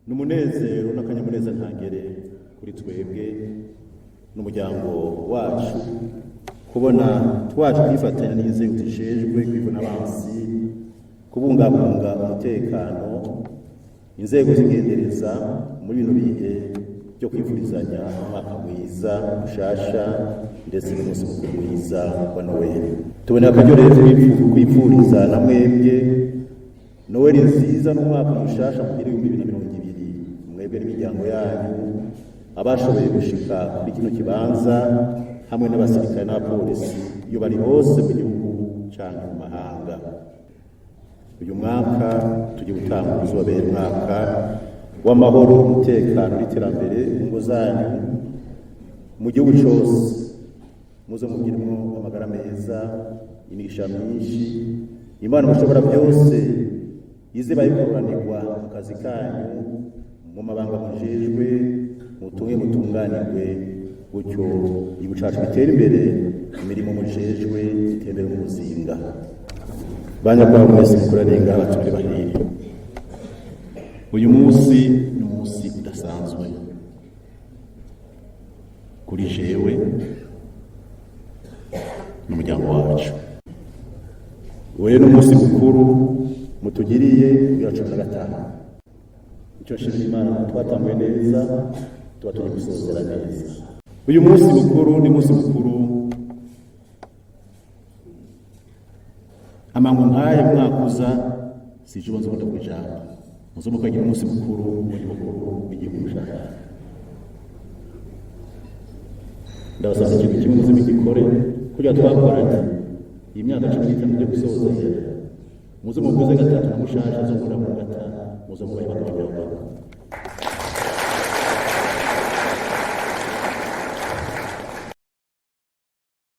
Ni umunezero n'akanyamuneza ntangere kuri twebwe n'umuryango wacu kubona twaje kwifatanya n'inzego zijejwe kwivuna abansi, kubungabunga umutekano, inzego zigendereza muri bino bihe byo kwifurizanya umwaka mwiza mushasha ndetse n'umunsi mukuru mwiza wa Noweli. Tubona akaryo rero kwifuriza na mwebwe Noweli nziza n'umwaka mushasha mugira 2020, mwebwe n'imiryango yanyu, abashoboye gushika kuri kino kibanza hamwe n'abasirikare n'abapolisi iyo bari hose mu gihugu canke mu mahanga. Uyu mwaka tugiye gutangura uzobera umwaka w'amahoro, umutekano n'iterambere mu ngo zanyu, mu gihugu cose. Muze mugiremo amagara meza, imigisha myinshi. Imana mushobora byose ize bayikoranirwa mu kazi kanyu, mu mabanga mujejwe, mutunge mutunganirwe, gutyo igihugu cacu gitere imbere, imirimo mujejwe itembere mu muzinga. Banyakubahwa mwese mukoraniye ngaha, abatumire bahire, uyu munsi ni umunsi udasanzwe kuri jewe n'umuryango wacu. Uwo rero ni umunsi mukuru mutugiriye kugira 15. Icyo nshimira Imana, twatanguye neza, tuba turi gusozera neza. Uyu munsi mukuru ni umunsi mukuru. Amango nk'aya mwaka uza sije ubanza ubona ku ijambo muze mukagira umunsi mukuru w'igihugu w'igihugu cyacu. Ndabasaba ikintu kimwe, muze mugikore kugira twakoranye iyi myaka 15 byo gusoza. Muze muguze gatatu na mushasha zo ngura mu gata, muze mubaye abagabo.